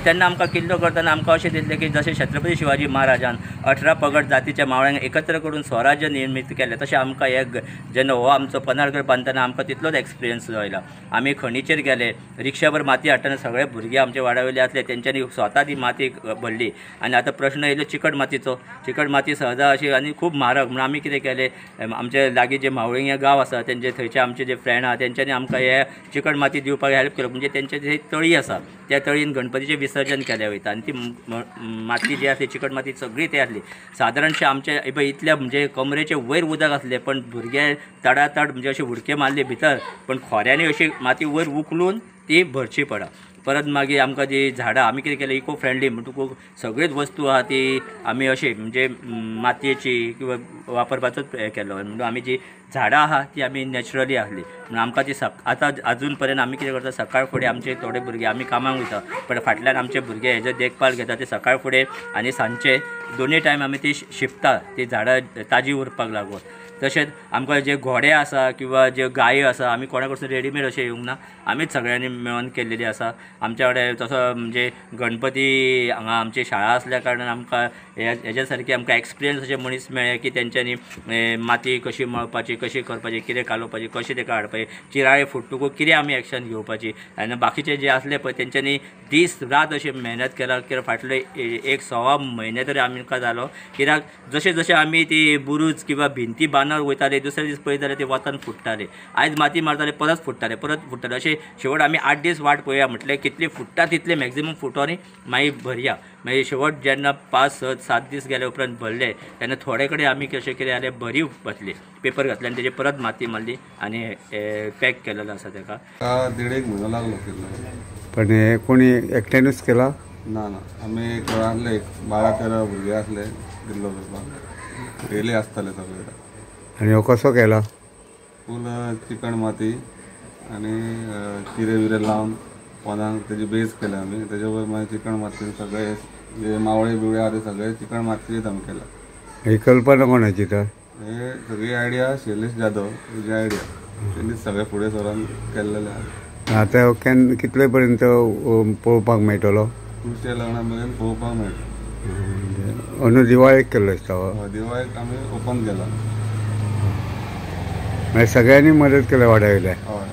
म्हण तेन्ना आमकां किल्लो करतना आमकां अशें दिसलें की जशें छत्रपती शिवाजी महाराजान 18 पगड जातीच्या मावळ्यांक एकत्र करून स्वराज्य निर्मीत केलें, तशें आमकां हे जेन्ना हो आमचो पन्हाळगड बांदतना आमकां तितलोच एक्सपिरियन्स आयला. आमी खणीचेर गेले, रिक्षाभर माती हाडटना सगळे भुरगे आमचे वाड्या वयले आसले, तेंच्यांनी स्वता ती माती भरली. आनी आतां प्रश्न येयलो चिकट मातीचो. चिकट माती सहजा अशी आनी खूब म्हारग, म्हणून आमी कितें केलें, आमचे लागीं जे म्हावळींग हें गांव आसा तेंचे थंयचे आमचे जे फ्रेंड आहा तेंच्यांनी आमकां हे चिकट माती दिवपाक हेल्प केलो. म्हणजे तेंचे जे तळी आसा त्या तळीन गणपतीचें विसर्जन केलें वयता आनी ती माती जी आसली चिकट माती सगळी ती आसली. सादारणशें आमचे पळय इतल्या म्हणजे कमरेचे वयर उदक आसलें, पण भुरगे तडातड म्हणजे अशी उडके मारली भितर, पण खोऱ्यांनी अशी माती वयर उखलून ती भरची पडा. परत मागीर आमकां जी झाडां आमी कितें केलें, इको फ्रेंडली म्हणटकूच सगळीच वस्तू आहा ती आमी अशी म्हणजे मातयेची किंवां वापरपाचोच हें केलो. म्हणून आमी जी झाडां आहा ती आमी नॅचरली आसली म्हणून आमकां ती आतां आजून पर्यंत आमी कितें करता, सकाळ फुडें आमचे थोडे भुरगे आमी कामाक वयता, पण फाटल्यान आमचे भुरगे हेजो देखभाल घेता. ते सकाळ फुडें आनी सांजचे दोनूय टायम आमी ती शिंपता, ती झाडां ताजी उरपाक लागून. तशेंच आमकां जे घोडे आसा किंवां जे गायो आसा आमी कोणा कडसून रेडीमेड अशें येवंक ना, आमीच सगळ्यांनी मेळोन केल्लेली आसा. आमच्या कडेन तसो म्हणजे गणपती हांगा आमची शाळा आसल्या कारणान आमकां हेज्या सारके आमकां एक्सपिरियन्स अशे मनीस मेळ्ळे की तेंच्यांनी माती कशी मळपाची, कशी करपाची, कितें कालोवपाची, कशें तेका हाडपाची, चिराळे फुट्टकूच कितें आमी एक्शन घेवपाची. आनी बाकीचे जे आसले पळय तेंच्यांनी दीस रात अशी मेहनत केला. कित्याक फाटले 1.25 म्हयने तरी आमकां जालो, कित्याक जशें जशें आमी ती बुरूज किंवां भिंती बांदत वयताले दुसऱ्या दीस पळयत जाल्यार ते वतान फुट्टाले, आयज माती मारताले परत फुट्टाले, परत फुट्टाले. अशें शेवट आमी 8 दीस वाट पळोवया म्हटलें, कितली फुट्टा तितले मॅक्झिमम फुटोनी मागीर भरया. मागीर शेवट जेन्ना 5, 6, 7 दीस गेले उपरांत भरले तेन्ना थोडे कडेन आमी कशें कितें जालें, भरीव घातली, पेपर घातले आनी तेजे परत माती मारली आनी पॅक केलेलो आसा तेका. 1.5 म्हयनो लागलो किल्लो. पण हे कोणी एकट्यानूच केला? ना ना, आमी एक आसले 12-13 भुरगे आसले किल्लो करपाक, डेली आसताले सगळे. आनी हो कसो केला? फूल चिकण माती आनी चिरे बिरे लावन पोंदाक तेजी बेज केले आमी, तेजे वयर मागीर चिकण माती सगळे जे मावळे बिवळे आहा ते सगळे चिकण मातयेच आमी केला. ही कल्पना कोणाची तर? हे सगळी आयडिया शैलेश जाधव हेजी आयडिया, तेणीच सगळे फुडें सरून केल्लेले आहा. आतां केन्ना कितले पर्यंत पळोवपाक मेळटलो? तुमच्या लग्ना मेरेन पळोवपाक मेळटलो. अंदू दिवाळेक केल्लो दिसता हो? दिवाळेक आमी ओपन केला. मागीर सगळ्यांनी मदत केल्या वाड्या वयल्या? हय.